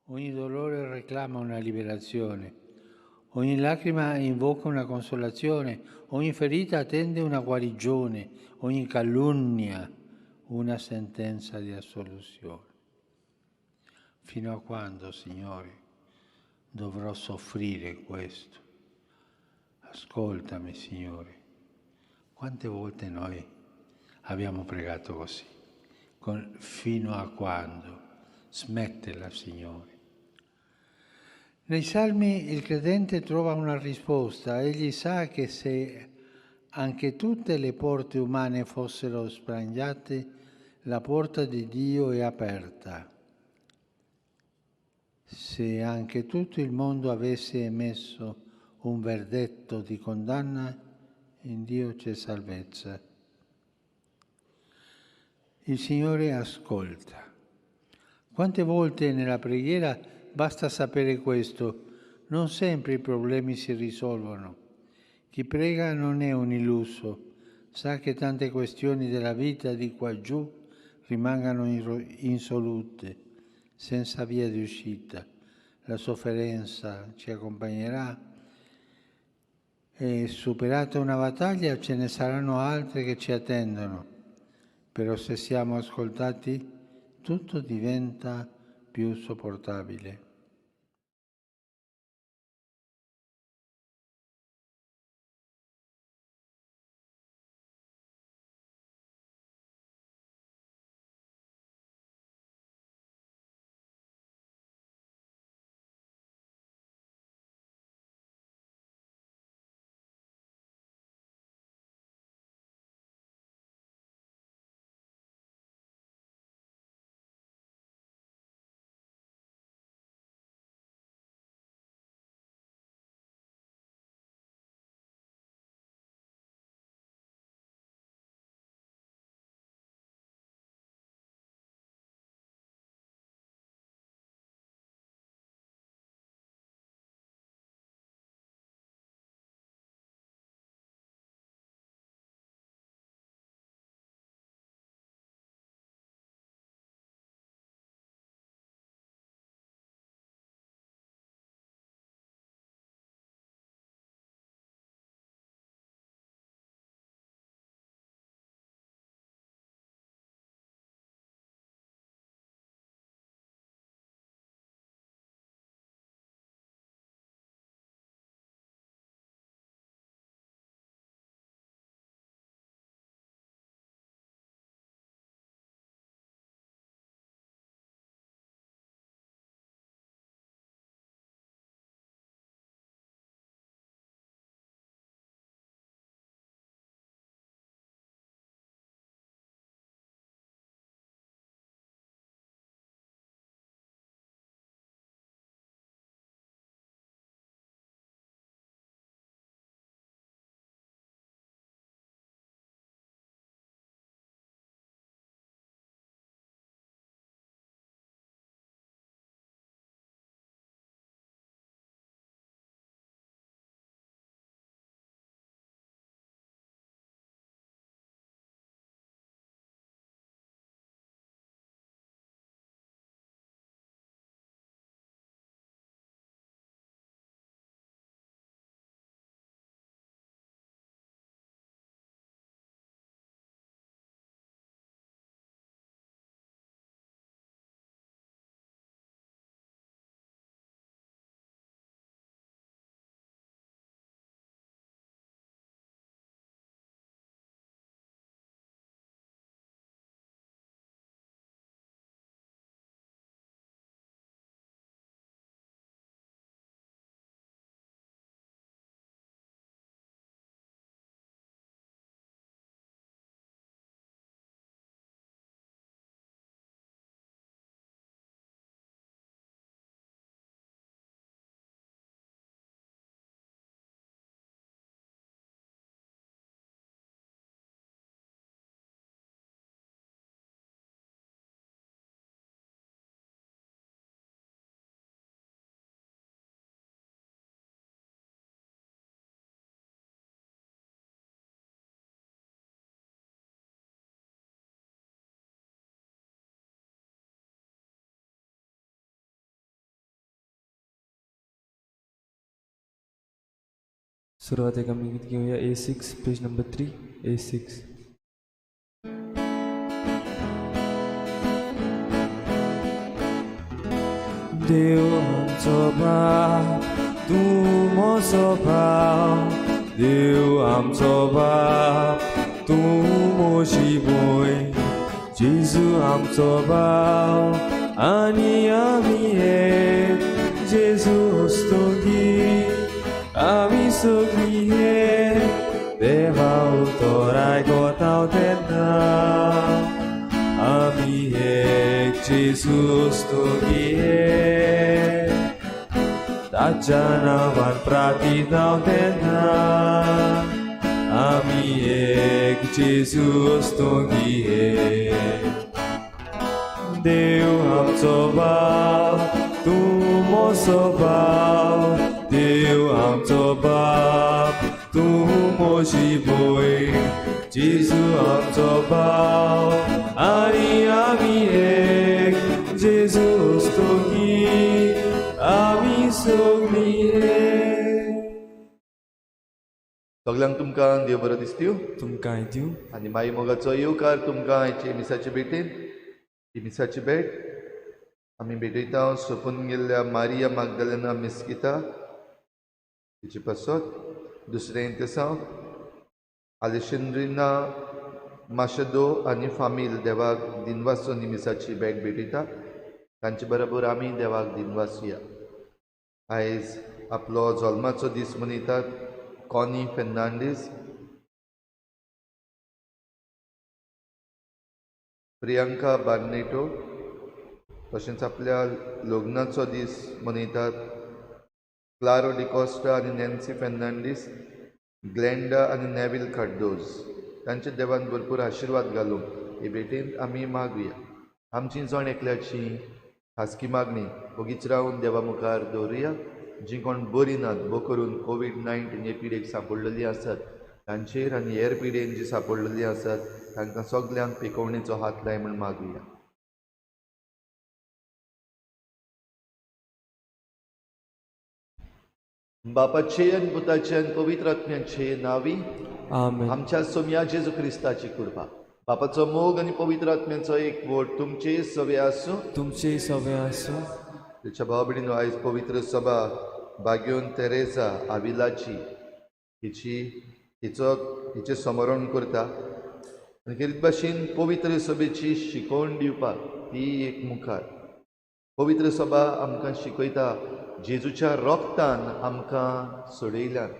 Ogni dolore reclama una liberazione, ogni lacrima invoca una consolazione, ogni ferita attende una guarigione, ogni calunnia una sentenza di assoluzione. Fino a quando, Signore, dovrò soffrire questo? Ascoltami, Signore. Quante volte noi abbiamo pregato così? Fino a quando? Smettila, Signore. Nei Salmi il credente trova una risposta. Egli sa che se anche tutte le porte umane fossero sprangiate, la porta di Dio è aperta. Se anche tutto il mondo avesse emesso un verdetto di condanna, in Dio c'è salvezza. Il Signore ascolta. Quante volte nella preghiera basta sapere questo? Non sempre i problemi si risolvono. Chi prega non è un illuso, sa che tante questioni della vita di qua giù rimangano insolute, senza via di uscita. La sofferenza ci accompagnerà e, superata una battaglia, ce ne saranno altre che ci attendono. Però se siamo ascoltati, tutto diventa più sopportabile. सुरवातेक आमी गीत घेवया A6 page number 3 A6. देव आमचो बाप तूं म्हजो भाव, देव आमचो बाप तूं म्हजी भंय, जेजू आमचो भाव आनी आमी एक, जेजू हस्तुकी आमी सगळीं एक, देवा उतर आयकता तेन्ना आमी एक, जेजू हस्तुकी एक, ताच्या नांवान प्रार्थना तेन्ना आमी एक, जेजू हस्तुकी एक. देव आमचो बाप तूं म्हजो भाव, देव आमचो बाप तूं म्हजी भंय, जेजू आमचो भाव आनी आमी एक, जेजू हस्तुकी आमी सगळीं एक. सगल्यांक तुमकां देव बरो दिसतीव तुमकांय दिवं आनी माई मोगाचो येवकार तुमकां आयचे मिसाचे भेटेन. ही मिसाची भेट आमी भेटयता सोंपून गेल्ल्या मारिया मागदालेना मिस्किता तिचे पासत, दुसरें तेसांव आलेशेंद्रिना माशदो आनी फामील देवाक दिनवासून ही मिसाची भेट भेटयता. तांचे बरोबर आमी देवाक दिनवासुया. आयज आपलो जल्माचो दीस मनयतात कॉनी फेर्नांडीस, प्रियंका बार्नेटो, तशेंच आपल्या लग्नाचो दीस मनयतात क्लारो डिकॉस्टा आनी नॅन्सी फेर्नांडीस, ग्लॅन्डा आनी नॅवील कार्दोज. तांचे देवान भरपूर आशिर्वाद घालूंक हे भेटेंत आमी मागुया. आमची जण एकल्याची खासगी मागणी ओगीच रावन देवा मुखार दवरुया. जीं कोण बरीं नात भो करून कोवीड-19 हे पिडेक सांपडलेली आसात तांचेर आनी हेर पिडेन जी सांपडलेली आसात तांकां सगल्यांक पिकोवणेचो हात लाय म्हूण मागुया. बापाचे आनी पुताचे आनी पवित्र आत्म्याचे नांवी आमेन. आमच्या सोम्या जेजू क्रिस्ताची कृपा, बापाचो मोग आनी पवित्र आत्म्याचो एकवट तुमचे सवे आसूं, तुमचेय सवे आसूं. तिच्या भाव भयणीनो, आयज पवित्र सभा बाग्योन तेरेजा आविलाची हिची हिचो हिचें स्मरण करता आनी खेरीत भाशेन पवित्र सभेची शिकवण दिवपाक ती एक मुखार. पवित्र सभा आमकां शिकयता जेजूच्या रोगतान आमकां सोडयल्यात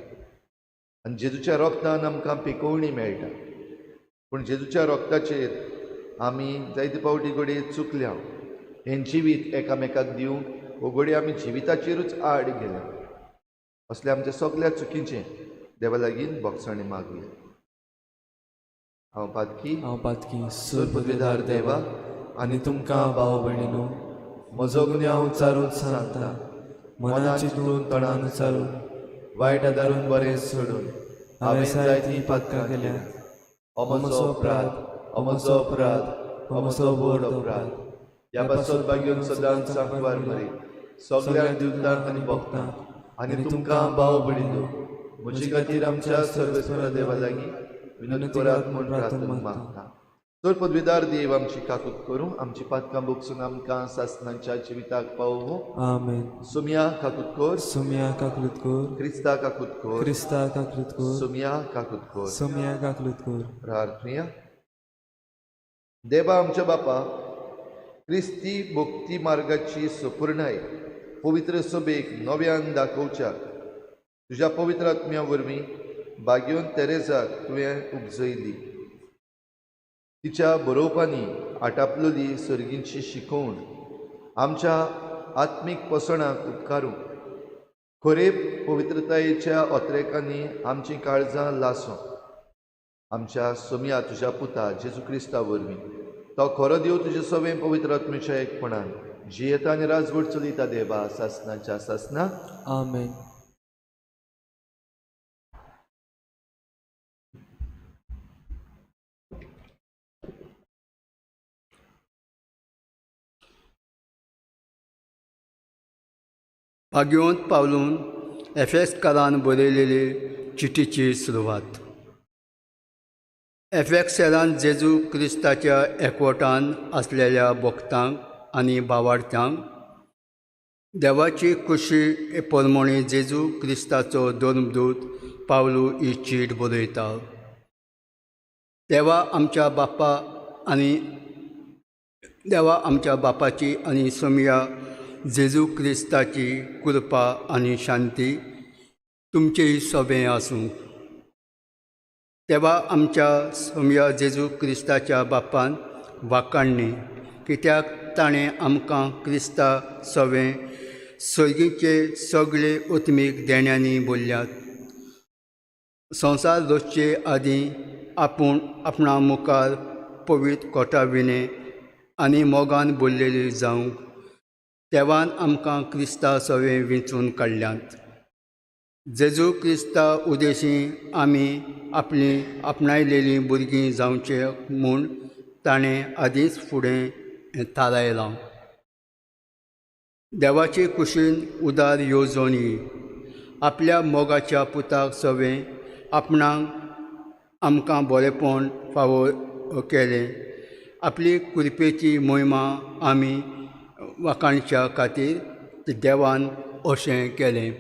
आनी जेजूच्या रोगतान आमकां पिकोवणी मेळटा. पूण जेजूच्या रोगताचेर आमी जायते फावटी घडये चुकल्या. हें जिवीत एकामेकाक दिवंक वो घडये आमी जिविताचेरूच आड गेल्या. असल्या आमच्या सगल्या चुकीचें देवा लागीं बोगसाणी मागुया. हांव पातकी, हांव पातकी, सुरपदवीधार देवा आनी तुमकां भाव भयणीनो म्हजो गुन्यांव उच्चारून सांगता, मनान चिंतून तोंडान उच्चारून वायट आदारून बरें सोडून हांवें जायतीं पातकां केल्यात. हो म्हजो अपराध, हो म्हजो अपराध, हो म्हजो व्हड अपराध. ह्या पासत बागेवन सदांच सांकवार मरे सगळ्या दिवतांक आनी भक्तांक आनी तुमकां भाव भयणीनो म्हजे खातीर आमच्या सर्वेस्परा देवा लागीं विनोद करात म्हूण प्रार्थना मागता. तर पदवीदार देव आमची काकूत करूं, आमची पातकां बोगसून आमकां सासणाच्या जिविताक पावोवं. आमेन. सुमया काकूत कर, सुमया काकूत कर, क्रिस्ता काकूत कर, क्रिस्ता काकूत कर, सुमया काकूत कर, सुमया काकूत कर. प्रार्थुया. देवा आमच्या बापा, क्रिस्ती भक्ती मार्गाची सपूर्णाय पवित्र सभेक नव्यान दाखोवच्या तुज्या पवित्र आत्म्या वरवीं बाग्योन तेरेजाक तुवें उपजयली. तिच्या बरोवपांनी आटापलेली सर्गींची शिकवण आमच्या आत्मीक पोसणाक उपकारूं. खरे पवित्रतायेच्या ओत्रेकांनी आमचीं काळजां लासूं. आमच्या सोम्या तुज्या पुता जेजू क्रिस्ता वरवीं तो खरो देव तुजे सवें पवित्र आत्म्याच्या एकपणान जियेता आनी राजवट चलयता देवा सासनाच्या सासना. आमेन. भाग्यवंत पावलून एफेसकारान बरयलेले चिटीची सुरवात. एफेक्सेलान जेजू क्रिस्ताच्या एकवटान आसलेल्या भक्तांक आनी भावार्थ्यांक देवाची कुशी परमणी जेजू क्रिस्ताचो धर्मदूत पावलू ही चीट बरयता. देवा आमच्या बापा आनी देवा आमच्या बापाची आनी सोमया जेजू क्रिस्ताची कृपा आनी शांती तुमचेय सोबें आसूं. देवा आमच्या सोमया जेजू क्रिस्ताच्या बापान वाकाणणी कित्याक ताणें आमकां क्रिस्ता सोवें सर्गीचे सगळे उत्मीक देण्यांनी बोल्ल्यात. संवसार रचचे आदीं आपूण आपणा मुखार पवित्र कोटा विणें आनी मोगान बोल्लेली जावंक देवान आमकां क्रिस्ता सवें विंचून काडल्यात. जेजू क्रिस्ता उदेशी आमी आपली आपणायलेलीं भुरगीं जावचे म्हूण ताणें आदींच फुडें थारायलां. देवाचे कुशीन उदार येवजण ही आपल्या मोगाच्या पुताक सवें आपणाक आमकां बरेपण फावो केलें. आपली कृपेची मोहिमा आमी वाखाणच्या खातीर देवान अशें केलें.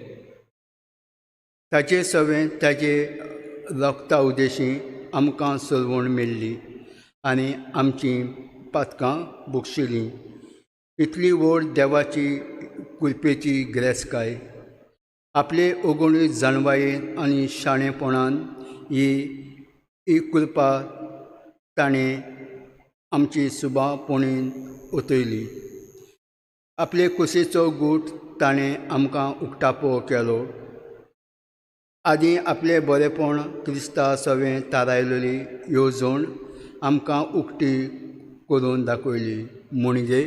ताचे सवें ताजे रक्ता उदेशी आमकां सोडवण मेळ्ळी आनी आमची पातकां बक्षिलीं. इतली व्हड देवाची कृपेची गिरेस्तकाय आपले अगणीत जाणवायेन आनी शाणेपणान ही ही कृपा ताणें आमची सुबापणीन ओतयली. आपले कुशीचो गूट ताणें आमकां उक्तापो केलो. आदीं आपलें बरेपण क्रिस्ता सवें थारायलेली येवजण आमकां उक्ती करून दाखयली. म्हणजे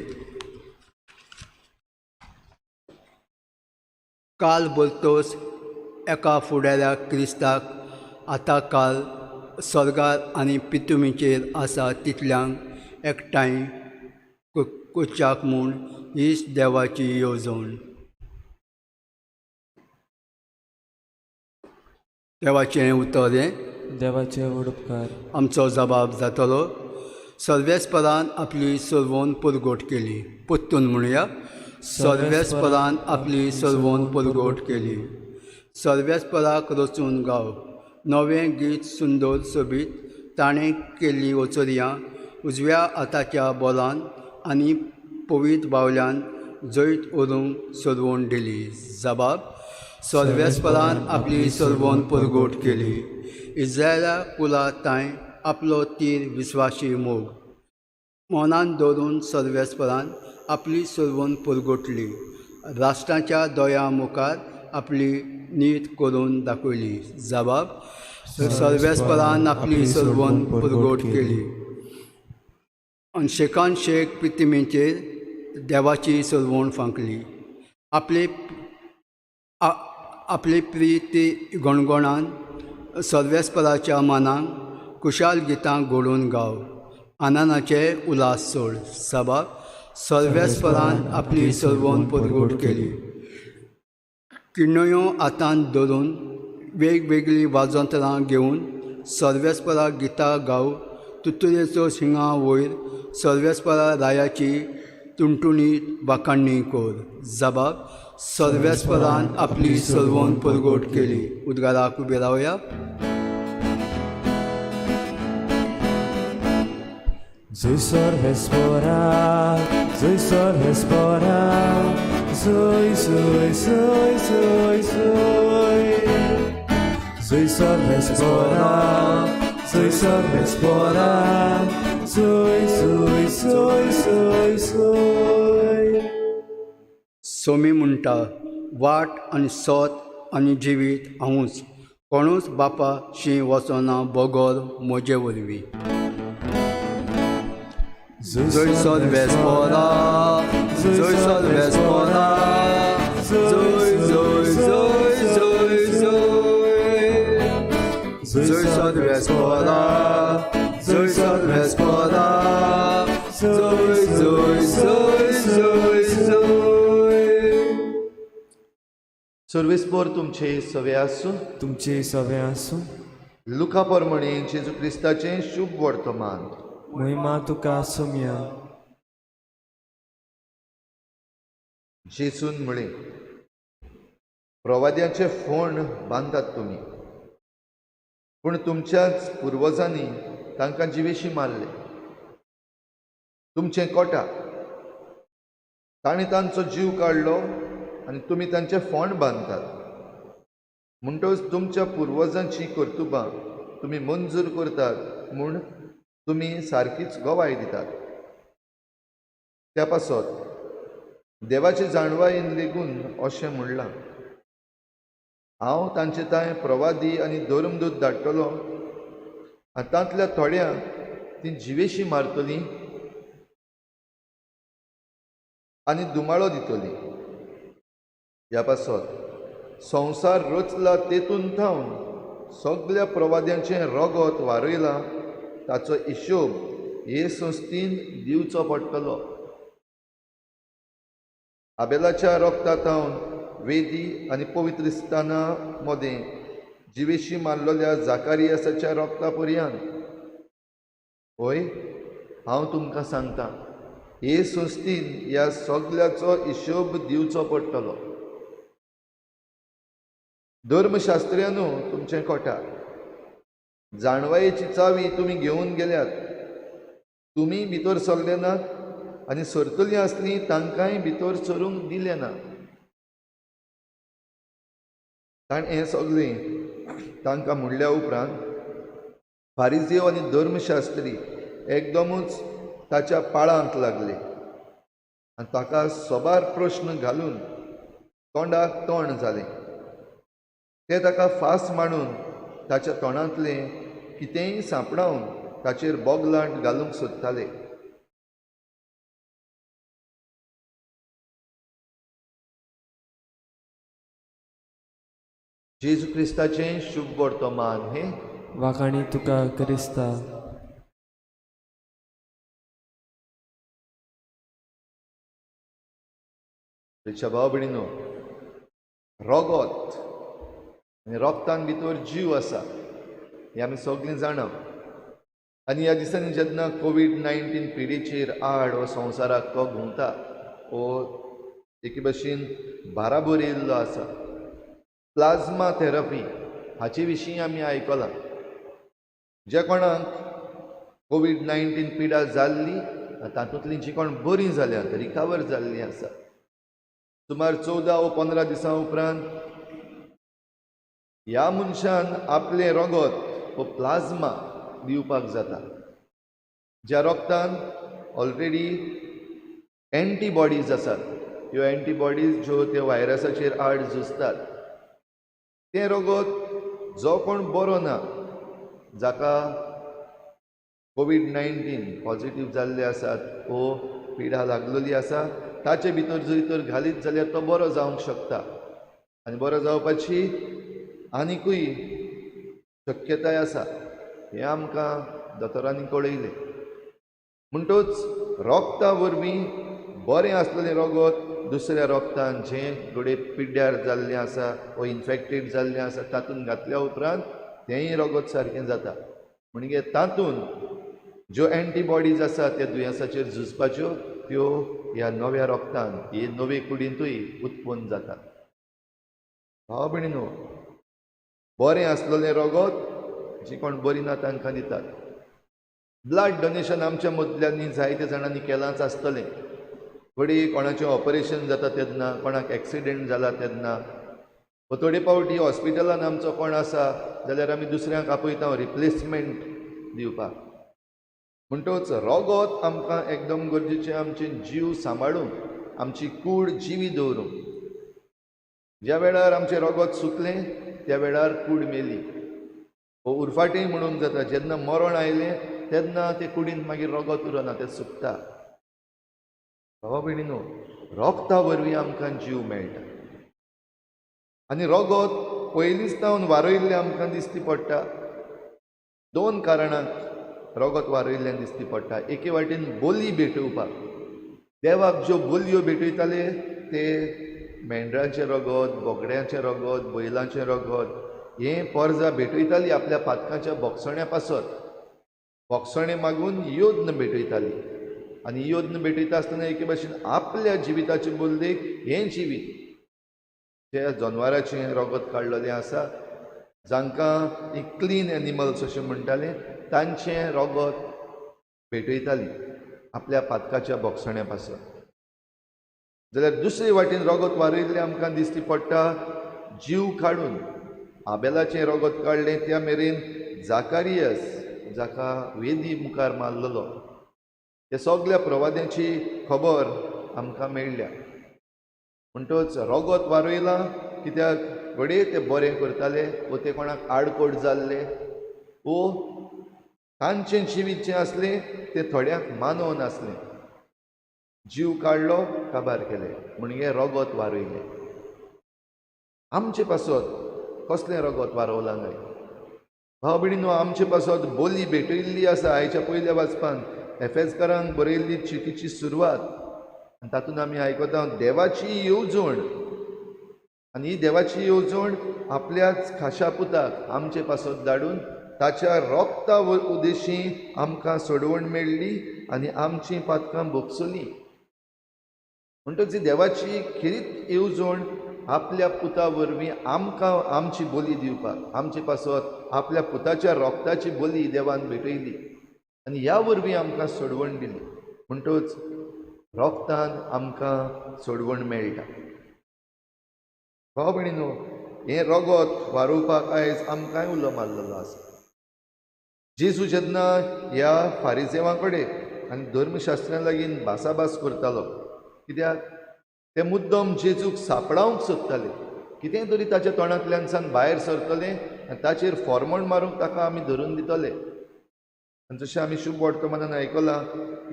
काल बोलतोच एका फुडाऱ्या क्रिस्ताक आतां काल स्वर्गार आनी पितुमीचेर आसा तितल्यांक एकठांय कोच्याक म्हूण हीच देवाची येवजण. देवाचें उतर हें देवाचे व्हड उपकार. आमचो जबाब जातलो. सर्वेस्परान आपली सोडवण परगट केली. परतून म्हणुया, सर्वेस्परान आपली सोडवण परगट केली. सर्वेस्पराक रचून गाव नवें गीत सुंदर सोबीत ताणें केल्ली वचोरयां उजव्या हाताच्या बोलान आनी पवित्र बावल्यान जैत व्हरूंक सोडवण दिली. जबाब सर्वेस्परान आपली सोडवण परगट केली. इज्रायला कुला तांय आपलो तीर विस्वाशी मोग मनान दवरून सर्वेस्परान आपली सोडवण परगटली. राष्ट्रांच्या दोळ्यां मुखार आपली नीत करून दाखयली. जबाब सर्वेस्परान आपली सोडवण परगट केली. आनी शेकान शेक पितिमेचेर देवाची सोडवण फांकली. आपले आपली प्रिती गणगणान सर्वेस्पराच्या मनाक कुशाल गितां घडोवन गाव आनंदाचे उल्हास सोड. सभा सर्वेस्परान आपली सोडवण परगट केली. किण्णयो हातांत धरून वेगवेगळीं वाजंत्रां घेवन सर्वेस्परा गितां गाव तुतुरेचो शिंगा वयर सर्वेस्परा रायाची तुणतुणी वाखाणणी कर. जबाब सर्वेस्परान आपली सोडवण परगट केली. उद्गाराक उबे रावया. जय सर्वेस्परा, जय सर्वेस्परा, जय जय जय जय जय. जय सर्वेस्परा, जय सर्वेस्परा, जय जय जय जय जय. सोमी म्हणटा, वाट आनी सोत आनी जिवीत हांवूच, कोणूच बापाशी वचना बगर म्हजे वरवीं. जय सर्वेस्परा, जय सर्वेस्परा, जय जय जय जय जय. जय सर्वेस्परा, जय सर्वेस्परा, जय जय जय जय जय. सर्वेस्पोर तुमचे सवे आसूं. तुमचे सवे आसूं. लुका परमणे जेजू क्रिस्ताचें शुभ वर्तमान. महिमा तुका सोम्या. जेजून म्हळें, प्रवाद्यांचे फोंड बांदतात तुमी, पूण तुमच्याच पुर्वजांनी तांकां जिवेशी मारले. तुमचें कोटा तांणी तांचो जीव काडलो आनी तुमी तांचे फोंड बांदतात. म्हणटकच तुमच्या पुर्वजांची कर्तुबां तुमी मंजूर करतात म्हूण तुमी सारकीच गवाय दितात. त्या पासत देवाचे जाणवायेन लेगून अशें म्हणलां, हांव तांचे तांय प्रवादी आनी धर्मदूत धाडटलो आनी तांतल्या थोड्यांक ती जिवेशी मारतलीं आनी दुमाळो दितली. ह्या पासत संवसार रचला तेतून थावन सगल्या प्रवाद्यांचें रगत वारयलां ताचो हिशोब हे संस्थेन दिवचो पडटलो. आबेलाच्या रगता थावन वेदी आनी पवित्र स्थाना मदें जिवेशी मारलेल्या जाकारियासाच्या रगता पर्यंत. हय, हांव तुमकां सांगता, हे संस्थेन ह्या सगल्याचो हिशोब दिवचो पडटलो. धर्मशास्त्र्यानो तुमचें कोटा, जाणवायेची चावी तुमी घेवन गेल्यात. तुमी भितर सरले नात आनी सरतलीं आसलीं तांकांय भितर सरूंक दिलें ना. ताणें हें सगळें तांकां म्हणल्या उपरांत फारिजेव आनी धर्मशास्त्री एकदमूच ताच्या पाळांक लागले आनी ताका सोबार प्रश्न घालून तोंडाक तोंड जालें. ते ताका फास मांडून ताच्या तोंडांतलें कितेंय सांपडावन ताचेर बोगलांट घालूंक सोदताले. जेजू क्रिस्ताचें शुभ वर्तमान हें. वाखाणी तुका क्रिस्ता. भाव भयणीनो, रगत आनी रगतान भितर जीव आसा हें आमी सगळीं जाणा. आनी ह्या दिसांनी जेन्ना कोवीड-19 पिडेचेर आड हो संवसाराक तो घुंवता, हो एके भशेन बाराबर येयल्लो आसा. प्लाझ्मा थेरपी हाचे विशीं आमी आयकलां. जे कोणाक कोवीड-19 पिडा जाल्ली तातूंतलीं जी कोण बरीं जाल्यात, रिकवर जाल्लीं आसा, सुमार 14 वो 15 दिसां उपरांत ह्या मनशान आपलें रगत हो प्लाझ्मा दिवपाक जाता, ज्या रगतान ऑलरेडी एंटीबॉडीज आसात. ह्यो एंटीबॉडीज ज्यो त्या व्हायरसाचेर आड झुजतात. तें रगत जो कोण बरो ना, जाका कोवीड-19 पॉजिटीव जाल्ले आसात वो पिडा लागलेली आसा, ताचे भितर जर तर घालीत जाल्यार तो बरो जावंक शकता आनी बरो जावपाची आनिकूय शक्यताय आसा हें आमकां दोतोरांनी कळयलें. म्हणटच रगता वरवीं बरें आसलेलें रगत दुसऱ्या रगतान जें घडये पिड्ड्यार जाल्लें आसा वो इन्फेक्टेड जाल्लें आसा तातूंत घातल्या उपरांत तेंय रगत सारकें जाता. म्हणजे तातूंत ज्यो एंटीबॉडीज आसा त्या दुयेंसाचेर झुजपाच्यो त्यो ह्या नव्या रगतान हे नवे कुडींतूय उत्पन्न जातात. भाव भयणीनो, बरें आसलेलें रगत जी कोण बरी ना तांकां दितात. ब्लड डोनेशन आमच्या मदल्यांनी जायते जाणांनी केलांच आसतलें. घडये कोणाचें ऑपरेशन जाता तेन्ना, कोणाक एक्सिडेंट जाला तेन्ना, वो थोडे फावटी हॉस्पिटलान आमचो कोण आसा जाल्यार आमी दुसऱ्यांक आपयता रिप्लेसमेंट दिवपाक. म्हणटच रगत आमकां एकदम गरजेचें, आमचें जीव सांबाळूंक, आमची कूड जिवी दवरूंक. ज्या वेळार आमचें रगत सुकलें त्या वेळार कूड मेली. वो उरफाटें म्हणूंक जाता, जेन्ना मरण आयलें तेन्ना ते कुडींत मागीर रगत उरना, तें सुकता. भावा भयणीनो, रगता वरवीं आमकां जीव मेळटा आनी रगत पयलींच तावन वारयल्लें आमकां दिसती पडटा. दोन कारणांक रगत वारयल्ल्यान दिसती पडटा. एके वाटेन बोली भेटोवपाक, देवाक ज्यो बोलयो भेटयताले ते मेंढरांचें रगत, बोकड्यांचें रगत, बैलांचें रगत हें पोरजा भेटयताली आपल्या पातकांच्या बोगसण्या पासत. बोगसणें मागून योद्न भेटयताली आनी योद्न भेटयता आसतना एके भाशेन आपल्या जिविताचे बदलेक हें जिवीत ज्या जनवराचें रगत काडलेलें आसा, जांकां एक क्लीन एनिमल्स अशें म्हणटाले, तांचें रगत भेटयताली आपल्या पातकाच्या बोगसण्या पासत. जाल्यार दुसरे वाटेन रगत वारयल्लें आमकां दिश्टी पडटा जीव काडून. आबेलाचें रगत काडलें त्या मेरेन जाकारियस जाका वेदी मुखार मारलेलो, त्या सगल्या प्रवाद्यांची खबर आमकां मेळ्ळ्या. म्हणटच रगत वारयलां कित्याक घडये ते बरें करताले वो ते कोणाक आडकोट जाल्ले वो तांचें जिवीत जें आसलें तें थोड्यांक मानवून आसलें. जीव काडलो, काबार केले, म्हणजे रगत वारयलें. आमचे पासत कसलें रगत वारवलां काय भाव भयणीनो? आमचे पासत बोली भेटयल्ली आसा. आयच्या पयल्या वाचपान एफेजकारांक बरयल्ली चिटीची सुरवात आनी तातूंत आमी आयकता देवाची येवजण. आनी ही देवाची येवजण आपल्याच खाशा पुताक आमचे पासत धाडून ताच्या रोगता उदेशी आमकां सोडवण मेळ्ळी आनी आमचीं पातकां भोगसलीं. म्हणटच ही देवाची खेरीत येवजण आपल्या पुता वरवीं आमकां आमची बोली दिवपाक, आमचे पासत आपल्या पुताच्या रोगताची बोली देवान भेटयली आनी ह्या वरवीं आमकां सोडवण दिली. म्हणटच रोगतान आमकां सोडवण मेळटा. भाव भयणीनो, हें रगत वारोवपाक आयज आमकांय उलो मारलेलो आसा. जेजू जेन्ना ह्या फारिजेवां कडेन आनी धर्मशास्त्र्यां लागीं भासाभास करतालो, कित्याक ते मुद्दम जेजूक सापडावंक सोदताले, कितें तरी ताच्या तोंडांतल्यान सान भायर सरतलें आनी ताचेर फॉर्मण मारूंक ताका आमी धरून दितले. आनी जशें आमी शुभ वर्तमानान आयकलां,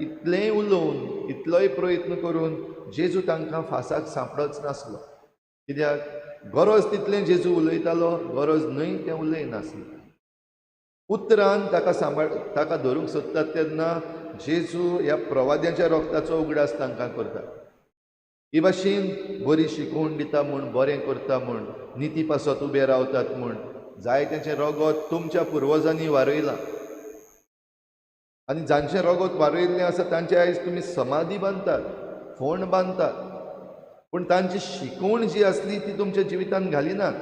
इतलेंय उलोवन इतलोय प्रयत्न करून जेजू तांकां फासाक सांपडच नासलो. कित्याक गरज तितलें जेजू उलयतालो, गरज न्हय तें उलयनासलें. उतरान ताका सांबाळ ताका धरूंक सोदतात तेन्ना जेजू ह्या प्रवाद्यांच्या रोगताचो उगडास तांकां करता. ही भाशेन बरी शिकोवण दिता म्हूण, बरें करता म्हूण, निती पासत उबे रावतात म्हूण जायत्यांचें रगत तुमच्या पुर्वजांनी वारयलां आनी जांचें रगत वारयल्लें आसा तांचे आयज तुमी समाधी बांदतात, फोंड बांदतात, पूण तांची शिकोवण जी आसली ती तुमच्या जिवितांत घालिनात.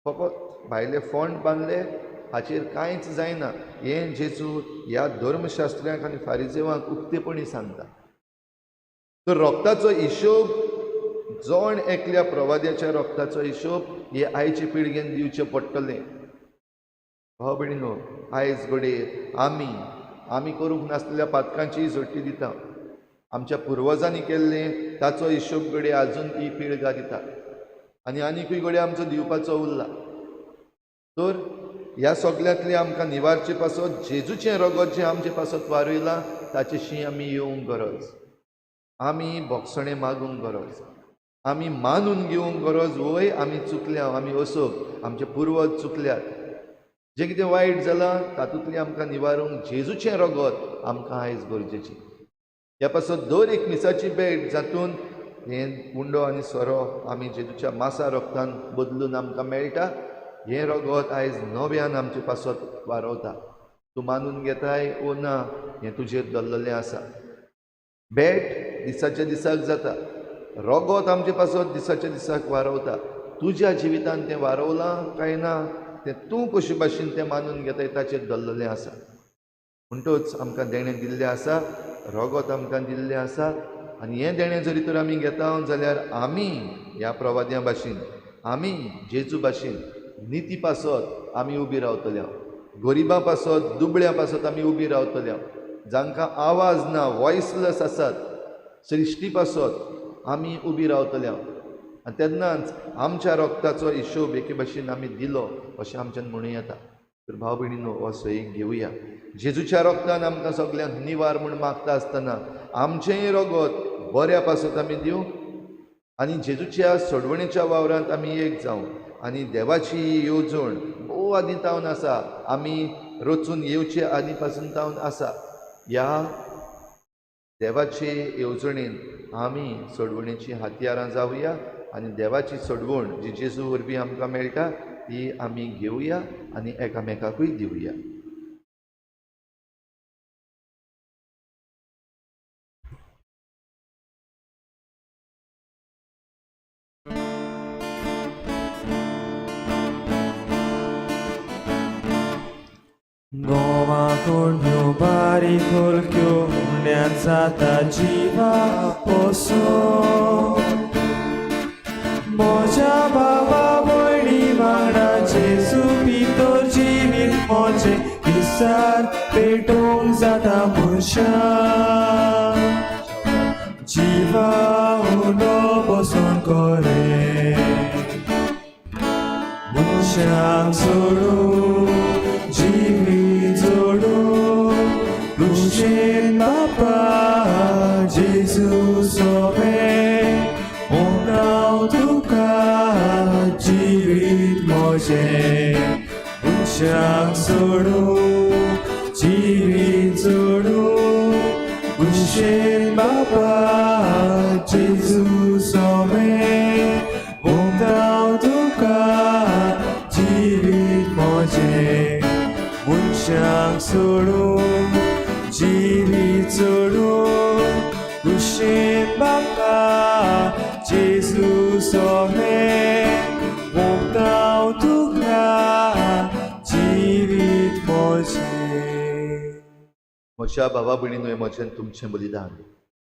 फकत भायले फोंड बांदले हाचेर कांयच जायना हें जेजू ह्या धर्मशास्त्र्यांक आनी फारिजेवांक उक्तेपणी सांगता. तर रोगताचो हिशोब जण एकल्या प्रवाद्याच्या रोगताचो हिशोब हे आयचे पिळगेन दिवचें पडटलें. भाव भयणीनो, आयज घडये आमी आमी करूंक नासलेल्या पातकांची जोडटी दिता. आमच्या पुर्वजांनी केल्लें ताचो हिशोब घडये आजून ही पिळगा दिता आनी आनीकूय घडये आमचो दिवपाचो उरला. तर ह्या सगल्यांतलें आमकां निवारचे पासत जेजूचें रगत जें आमचे पासत वारयलां ताचेशी आमी येवंक गरज, आमी भोगसणें मागूंक गरज, आमी मानून घेवंक गरज. वय आमी चुकल्या, आमी असोक, आमचे पुर्वज चुकल्यात, जें कितें वायट जालां तातूंतलें आमकां निवारूंक जेजूचें रगत आमकां आयज गरजेचें. ह्या पासत दर एक मिसाची भेट जातून हें उंडो आनी सोरो आमी जेजूच्या मासा रगतान बदलून आमकां मेळटा, हें रगत आयज नव्यान आमचे पासत वारवता. तूं मानून घेताय ओ ना हें तुजेर दवरलेलें आसा. भेट दिसाच्या दिसाक जाता, रगत आमचे पासत दिसाच्या दिसाक वारवता. तुज्या जिवितान तें वारवलां काय ना तें तूं कशे भाशेन तें मानून घेताय ताचेर दवरलेलें आसा. म्हणटच आमकां देणें दिल्लें आसा, रगत आमकां दिल्लें आसा आनी हें देणें जरी तर आमी घेता जाल्यार आमी ह्या प्रवाद्यां भाशेन, आमी जेजू भाशेन निती पासत आमी उबी रावतले, गरिबां पासत, दुबळ्यां पासत आमी उबी रावतले, जांकां आवाज ना, वॉयसलेस आसात, सृश्टी पासत आमी उबी रावतले. आनी तेन्नाच आमच्या रगताचो हिशोब एके भाशेन आमी दिलो अशें आमच्यान म्हणूं येता. तर भाव भयणीनो, हो सही घेवया. जेजूच्या रगतान आमकां सगल्यांक निवार म्हूण मागता आसतना आमचेंय रगत बऱ्या पासत आमी दिवंक आनी जेजूच्या सोडवणेच्या वावरांत आमी एक जावं आनी देवाची येवजण भोव आदीं तावन आसा, आमी रचून येवचे आदीं पासून तावन आसा. ह्या देवाचे येवजणेन आमी सोडवणेची हत्यारां जावया आनी देवाची सोडवण जी जेजू वरवीं आमकां मेळटा ती आमी घेवया आनी एकामेकाकूय दिवया. गोवा कोण बारीक होलक्यो उण्यांत जाता जिवा पोसो म्हज्या बाबा भयणी वांगडा जेजू भितर जिवीत म्हजें विसार पेटोवंक जाता मनशां जिवा उंडो बसोन करे मनशांक सोडून जिवीत जोडून कुशेन बापा जेजू सोबे मोगाव तुका जिवीत म्हजें मनशांक सोडून जिवीत जोडून कुशेन बापा जेजू सोबे मोगाव तुका जिवीत म्हजें मनशांक सोडून जिवीत जोडून कुशेन बापा जेजू सोबे मोगताव तुका जिवीत म्हजें. म्हज्या भावा भयणीनूय म्हजें तुमचें बलिदान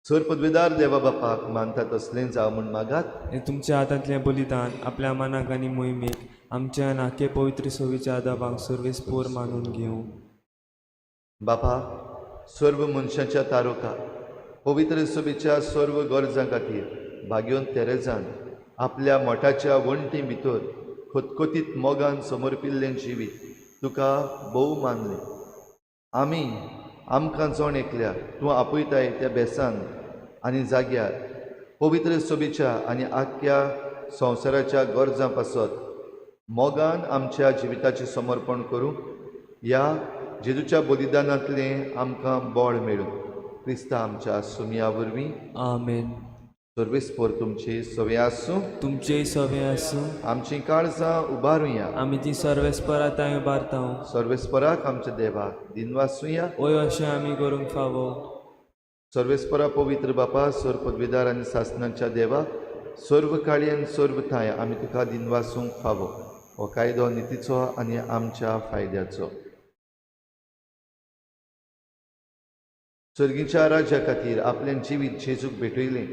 सर पदवेदार देवा बापाक मानता तसलें जावं म्हूण मागात. हें तुमच्या हातांतलें बलिदान आपल्या मनाक आनी मोहिमेक आमच्या नाके पवित्र सोबीच्या आदाबांक सर्वेस्पोर मानून घेवं. बापा सर्व मनशाच्या तारुका पवित्र सभेच्या सर्व गरजां खातीर भाग्योन तेरेजान आपल्या मठाच्या वण्टी भितर खतखतीत मोगान समर्पिल्लें जिवीत तुका भोव मानलें. आमी आमकां जण एकल्या तूं आपयताय त्या बेसान आनी जाग्यार पवित्र सभेच्या आनी आख्ख्या संवसाराच्या गरजां पासत मोगान आमच्या जिविताचें समर्पण करूंक ह्या जेजूच्या बलिदानांतलें आमकां बळ मेळूं. क्रिस्ता आमच्या सुमया वरवीं. आमेन. सर्वेस्पोर तुमचे सवे आसूं. तुमचेय सवे आसूं. आमचीं काळजां उबारुया. आमी ती सर्वेस्परा तांय उबारता. सर्वेस्पराक आमच्या देवाक दिनवासुया. ओय अशें आमी करूंक फावो. सर्वेस्परा पवित्र बापा सर्व पदवेदार आनी सासनाच्या देवा सर्व काळी आनी सर्व ठांय आमी तुका दिनवासूंक फावो. हो कायदो नितीचो आनी आमच्या फायद्याचो. सर्गीच्या राज्या खातीर आपलें जिवीत जेजूक भेटयलें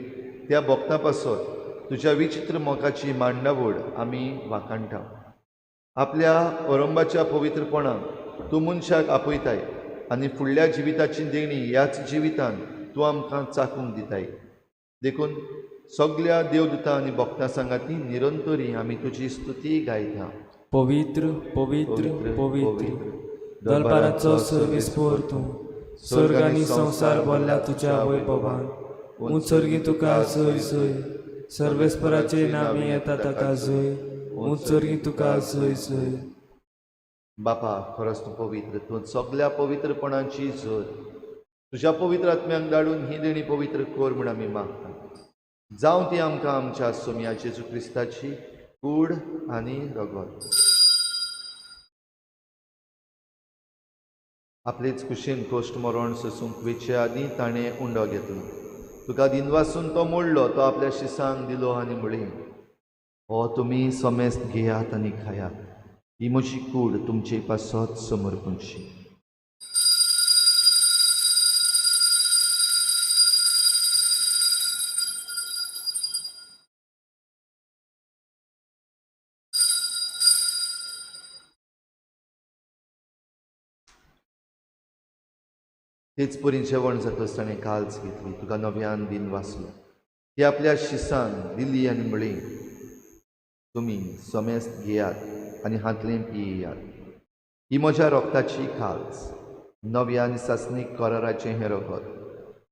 त्या भक्तां पासत तुज्या विचित्र मोगाची मांडावळ आमी वाखाणटा. आपल्या अरंबाच्या पवित्रपणान तूं मनशाक आपयताय आनी फुडल्या जिविताची देणी ह्याच जिवितान तूं आमकां चाखूंक दिताय. देखून सगल्या देवदूतां आनी भक्तां सांगाती निरंतरी आमी तुजी स्तुती गायता. पवित्र पवित्र पवित्र दरबाराचो सर्वेस्पोर तूं स्वर्ग आनी संवसार भरला तुज्या वैभवान. ऊंच स्वर्गी तुका जय जय. सर्वेस्पराचे नामी येता ताका जय. ऊंच स्वर्गी तुका जय जय. बापा खरोच तूं पवित्र, तूं सगल्या पवित्रपणाची झर. तुज्या पवित्र आत्म्यांक धाडून ही देणी पवित्र कर म्हूण आमी मागता. जावं ती आमकां आमच्या सोमया जेजू क्रिस्ताची कूड आनी रगत. आपलेच कुशीन कोश्ट मरण सोसूंक वेचे आदीं ताणें उंडो घेतलो. तुका दिनवासून तो मोडलो, तो आपल्या शिसांक दिलो आनी म्हळें, हो तुमी समेस्त घेयात आनी खायात, ही म्हजी कूड तुमचे पासत समर्पणशी. तेच परी जेवण जातच ताणें काल्स घेतली, तुका नव्यान दिन वाचलो, ती आपल्या शिसान दिली आनी म्हळी, तुमी समेस्त घेयात आनी हांतलें पियेयात, ही म्हज्या रोगताची खाल्स, नव्या आनी सासणीक कराराचें हें रगत,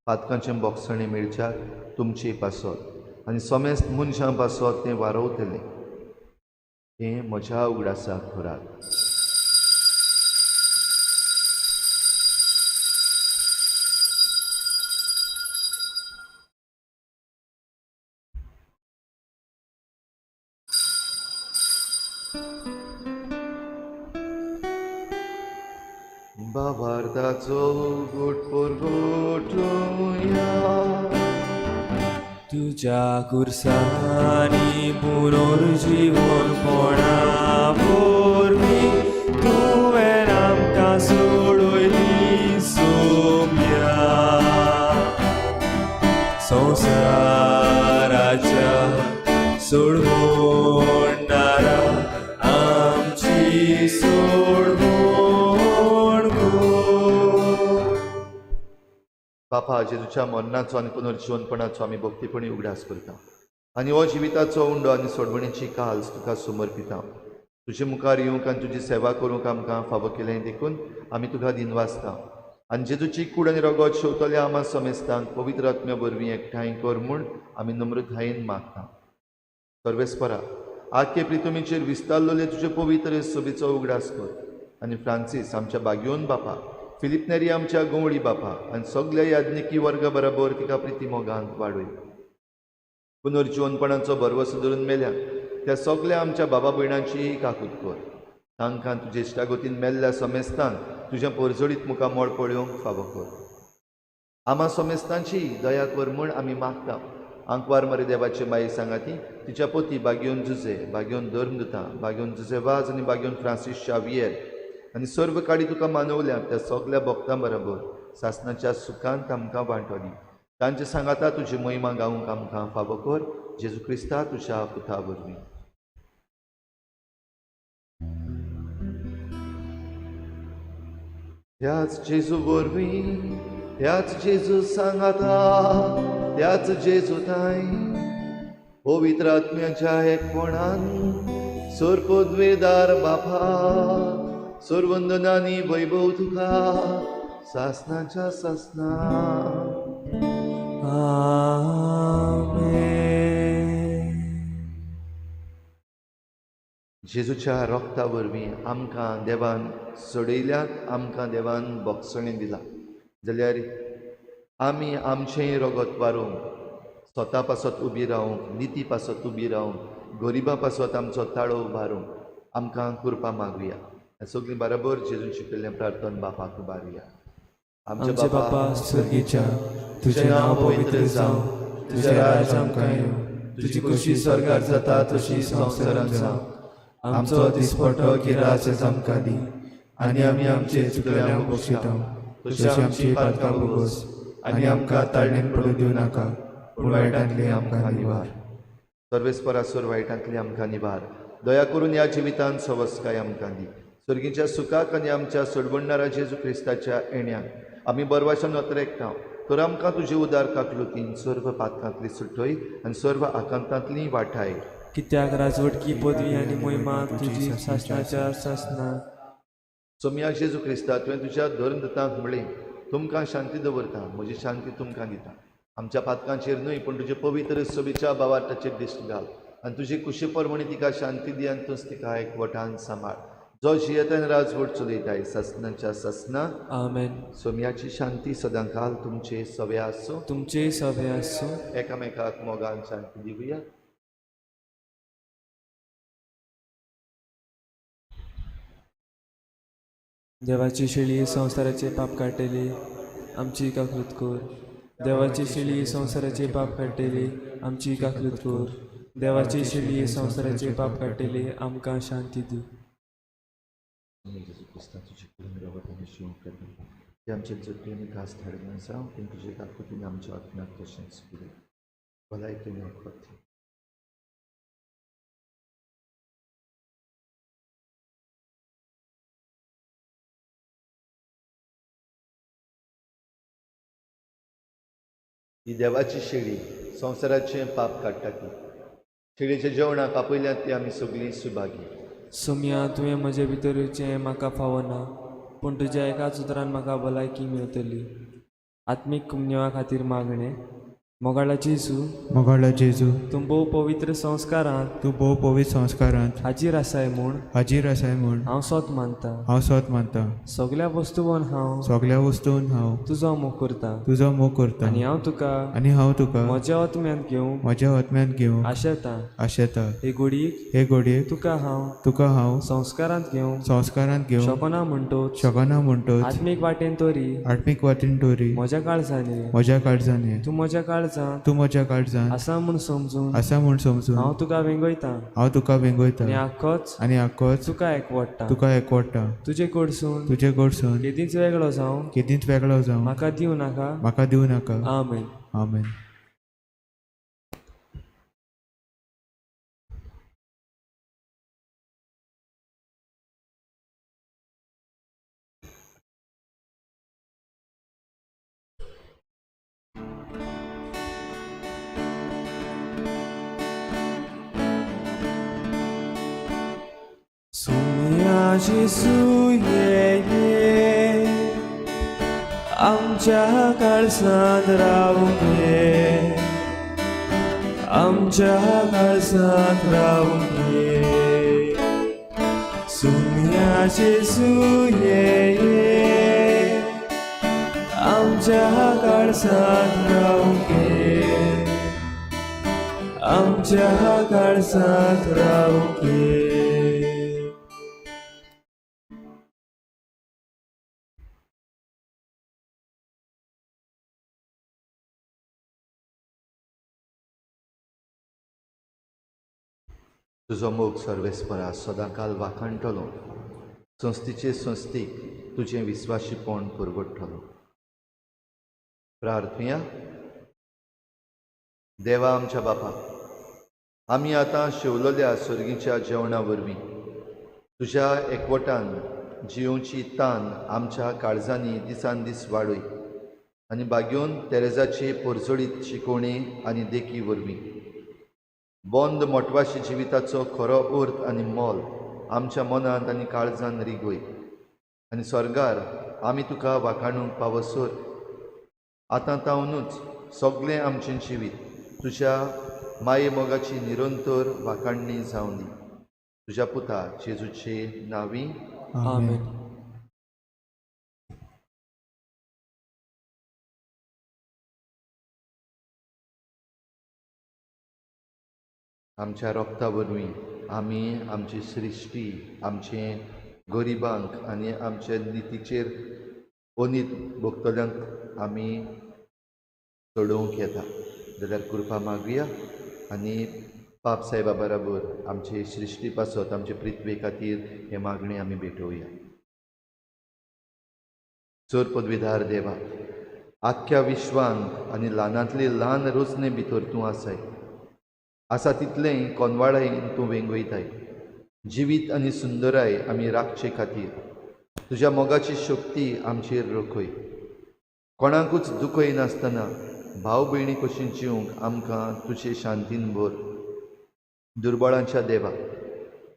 पातकांचें बोगसणें मेळच्याक तुमचे पासत आनी समेस्त मनशां पासत तें वारवतलें, हें म्हज्या उगडासाक करात. बाबार्थाचो गोट परगटुया. तुज्या खुर्सांनी पुनर्जीवनपणा वरवीं तुवें आमकां सोडयली सोम्या. संवसाराच्या सोडवणारा आमची सोडवण कर. बापा, जेजूच्या मरणाचो आनी पुनर्जिवनपणाचो आमी भक्तीपणी उगडास करता आनी हो जिविताचो उंडो आनी सोडवणेची काल्स तुका समर्पिता. तुजे मुखार येवंक आनी तुजी सेवा करूंक आमकां फावो केलें देखून आमी तुका दिनवासता. आनी जेजूची कूड आनी रगत शेवतल्या आमा समेस्तांक पवित्र आत्म्या वरवीं एकठांय कर म्हूण आमी नम्रतायेन मागता. सर्वेस्परा, आख्खे प्रितुमीचेर विस्तारलेले तुजे पवित्र सभेचो उगडास कर आनी फ्रांसीस आमच्या बागयोन बापा, फिलीप नेरी आमच्या गंवळी बापा आनी सगल्या याज्ञिकी वर्गा बराबर तिका प्रिती मोगांत वाडय. पुनर्जिवनपणाचो भरवसो धरून मेल्या त्या सगल्या आमच्या बाबा भयणांचीय काकूत कर. तांकां तुजे इश्टागतीन मेल्ल्या समेस्तांक तुज्या परजळीत मुखामळ पळोवंक फावो कर. आमा समेस्तांची दया कर म्हूण आमी मागता. आंकवार मरे देवाचे माई सांगाती, तिच्या पती बागयोन जुजे, बागयोन धर्मदुता, बागयोन जुजे वाज आनी बागयोन फ्रांसीस शावियर आनी सर्व काडी तुका मानवल्या त्या सगल्या भक्तां बराबर सासणाच्या सुखांत आमकां वांटो दी. तांचे सांगाता तुजी महिमा गावंक आमकां फावो कर. जेजू क्रिस्ता तुज्या पुता वरवीं. त्याच जेजू वरवीं, त्याच जेजू सांगाता, त्याच जेजू ताई पवित्र आत्म्याच्या एकपणान सर्पद्वेदार बापा, सर्वंदनानी वैभव तुका सासनाच्या सासना. आमेन. जेजूच्या रक्ता वरवीं आमकां देवान सोडयल्यात, आमकां देवान बक्षणी दिला जाल्यार आमी आमचें रगत वारोवंक, स्वता पासत उबी रावंक, निती पासत उबी रावंक, गरिबां पासत आमचो ताळो उबारूंक आमकां कृपा मागुया. सगळीं बराबर जेजून शिकयल्लें प्रार्थन बापाक उबारुया. आमचे बापा स्वर्गीच्या, तुजें नांव पवित्र जावं, तुजें राज आमकां येवं, तुजी खुशी स्वर्गार जाता तशी संवसारांत जावं. आमचो दिसपटो गिरास आमकां दी आनी आमी आमचे चुकल्यांक बक्षिता तशी आमची पातकां भोगोस आनी आमकां ताळणेन पडूं दिवं नाका, पूण वायटांतली आमकां निवार. सर्वेस्परासर वायटांतली आमकां निवार. दया करून ह्या जिवितांत सवस्काय आमकां दी. सर्गीच्या सुखाक आनी आमच्या सोडवणणारा जेजू क्रिस्ताच्या येण्याक आमी बरवाशान नतरेकता. तर आमकां तुजे उदार काकलुतीन सर्व पातकांतली सुटय आनी सर्व आकांतांतली वाठाय. कित्याक राजवटकी पदवी आनी मोहिमा तुजी सासणाच्या सासना. सोमया जेजू क्रिस्ता, तुवें तुज्या धर्मदूतांक म्हणलें, तुमकां शांती दवरता, म्हजी शांती तुमकां दिता. आमच्या पातकांचेर न्हय पूण तुजे पवित्र सभेच्या भावार्थाचेर दिश्ट घाल आनी तुजी कुशी प्रमाणे तिका शांती दी आनी तूंच तिका एकवटान सांबाळ. जो जियेता आनी राजवट चलयताय सासणाच्या सासना. आमेन. सोमयाची शांती सदांकाल तुमचे सवे आसूं. तुमचेय सवे आसूं. एकामेकाक मोगान शांती दिवया. देवाची शेळी संवसाराचे पाप काडटली, आमची काकूत कर. देवाची शेळी संवसाराचे पाप काडटली, आमची काकूत कर. देवाची शेळी संवसाराचे पाप काडटली, आमकां शांती दी. जेजू क्रिस्ता, तुजे कडेन रगत आनी शिव करता ते आमचे जखमी आनी घास धाडून जावं, पूण तुजे काकुतीन आमच्या आत्म्याक तशेंच पुरय भलायकेन वखद. ही देवाची शेळी संवसाराचें पाप काडटा. ती शेळीच्या जेवणाक आपयल्यात ती आमी सगळीं सुभागी. सोमया, तुवें म्हजे भितर येवचें म्हाका फावना, पूण तुज्या एकाच उतरान म्हाका भलायकी मेळटली. आत्मीक कुमन्यवा खातीर मागणें. मोगाळा जेजू, मोगाळा जेजू, तूं भोव पवित्र संस्कारांत तूं भोव पवित्र संस्कारांत हाजीर आसाय म्हूण हाजीर आसाय म्हूण हांव सोत मानता. हांव सोत मानता. सगल्या वस्तूवन हांव सगल्या वस्तून हांव तुजो मोग करता तुजो मोग करता आनी हांव तुका आनी हांव तुका म्हज्या आत्म्यांत घेवंक म्हज्या आत्म्यांत घेवंक आशेता. आशेता. हे घडयेक हे घडयेक तुका हांव तुका हांव संस्कारांत घेवंक संस्कारांत घेवंक शकना म्हणटोच शकना म्हणटोच आत्मीक वाटेन तरी आत्मीक वातीन तोरी म्हज्या काळजान ये. म्हज्या काळजान ये. तूं म्हज्या काळजांत तूं म्हज्या काळजांत आसा म्हूण समजून आसा म्हूण समजून हांव तुका वेंगयता हांव तुका वेंगयता आनी आख्खोच आनी आख्खोच तुका एकवडटा. तुका एकवडटा. तुजे कडसून तुजे कडसून केदींच वेगळो जावं केदींच वेगळो जावं म्हाका दिवं नाका. म्हाका दिवं नाका. आमेन. आमेन. सोम्या जेजू ये ये, आमच्या काळजांत रावूंक ये, आमच्या काळजांत रावूंक ये. सोम्या जेजू ये ये, आमच्या काळजांत रावूंक ये, आमच्या काळजांत रावूंक ये. तुजो मोग सर्वेस्परा सदांकाल वाखाणटलो, संस्थेचे संस्थेक तुजें विस्वाशीपण पुरवडटलो. प्रार्थुया. देवा आमच्या बापा, आमी आतां शेवलेल्या सर्गीच्या जेवणा वरवीं तुज्या एकवटान जियोवची तान आमच्या काळजांनी दिसान दीस वाडय आनी बागेवन तेरेजाची परजळीत शिकोवणी आनी देखी वरवीं बंद मोटवाशी जिविताचो खरो अर्थ आनी मोल आमच्या मनांत आनी काळजान रिगय आनी स्वर्गार आमी तुका वाखाणूंक पावसर आतां तावनूच सगळें आमचें जिवीत तुज्या माये मोगाची निरंतर वाखाणणी जावं दी. तुज्या पुता जेजूचे नांवी आमेन. आमच्या रोगता वरवीं आमी आमची सृश्टी आमचे गरिबांक आनी आमचे नितीचेर अनीत भोगतल्यांक आमी चडोवंक येता जाल्यार कृपा मागुया आनी पाप साहेबा बराबर आमचे सृश्टी पासत आमचे पृथ्वे खातीर हे मागणी आमी भेटोवया. चड पदवीधार देवा, आख्ख्या विश्वांत आनी ल्हानांतली ल्हान रोजने भितर तूं आसाय, आसा तितलेंय कोनवाळायेन तूं वेंगयताय. जिवीत आनी सुंदराय आमी राखचे खातीर तुज्या मोगाची शक्ती आमचेर रखय. कोणाकूच दुखय नासतना भाव भयणी कशी जिवंक आमकां तुजे शांतीन भर. दुर्बळांच्या देवा,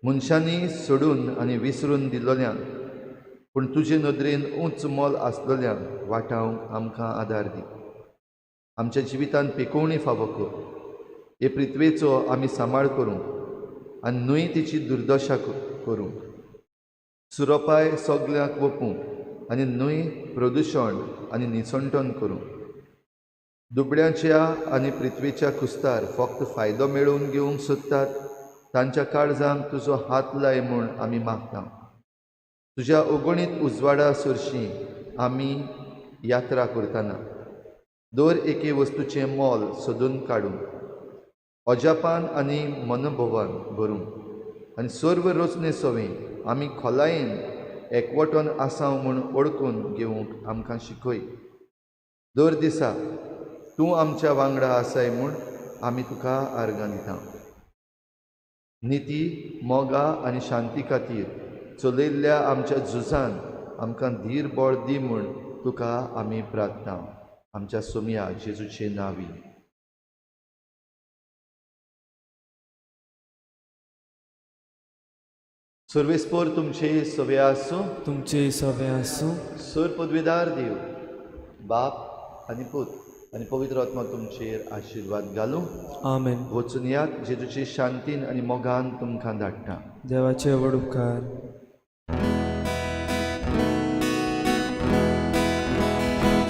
मनशांनी सोडून आनी विसरून दिल्लोल्यांक पूण तुजे नदरेन उंच मोल आसलेल्यांक वाटावंक आमकां आदार दी. आमच्या जिवितांत पेकोवणी फावो कर. हे पृथ्वेचो आमी सांबाळ करूंक आनी न्हय तिची दुर्दशा करूंक. सुरोपाय सगल्यांक वपूंक आनी न्हय प्रदुशण आनी निसणटण करूंक. दुबळ्यांच्या आनी पृथ्वेच्या खुस्तार फक्त फायदो मेळोवन घेवंक सोदतात तांच्या काळजांक तुजो हात लाय म्हूण आमी मागता. तुज्या अगणीत उजवाडा सरशीं आमी यात्रा करतना दर एके वस्तूचें मोल सोदून काडूंक अजापान आनी मनभोवान भरूंक आनी सर्व रचने सवें आमी खोलायेन एकवटोन आसाव म्हूण वळखून घेवंक आमकां शिकय. दर दिसा तूं आमच्या वांगडा आसाय म्हूण आमी तुका आर्गां दिता. निती, मोगा आनी शांती खातीर चलयल्ल्या आमच्या झुजान आमकां धीर बळ दी म्हूण तुका आमी प्रार्थना. आमच्या सोमया जेजूचे नांवी. सर्वेस्पोर तुमचे सवे आसूं, तुमचे सवे आसूं. सर पदवीदार देव बाप आनी पूत आनी पवित्र आत्मा तुमचेर आशिर्वाद घालूं. आमेन. वचून यात, जेजूचे शांतीन आनी मोगान तुमकां धाडटा. देवाचे व्हड उपकार.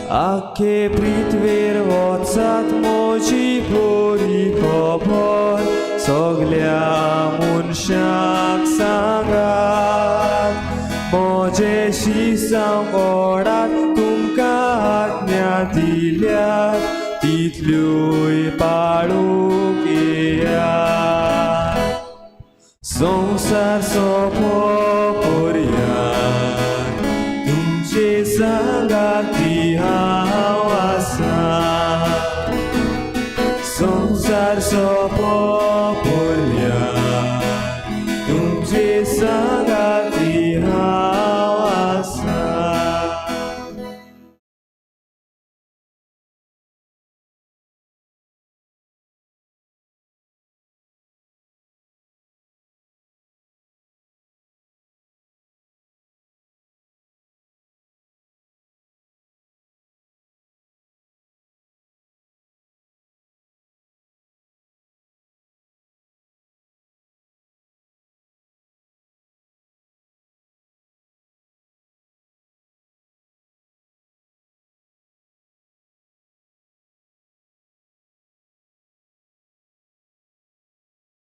आखे पृथ्वेर वचात म्हजी बरी खबर सगल्या मनशांक सांगात म्हजे शिसांव ओडात तुमकां आज्ञा दिल्यात तितल्योय पाळूंक येयात. संवसार सोंपो पर्यांत तुमचे सांगाती हांव.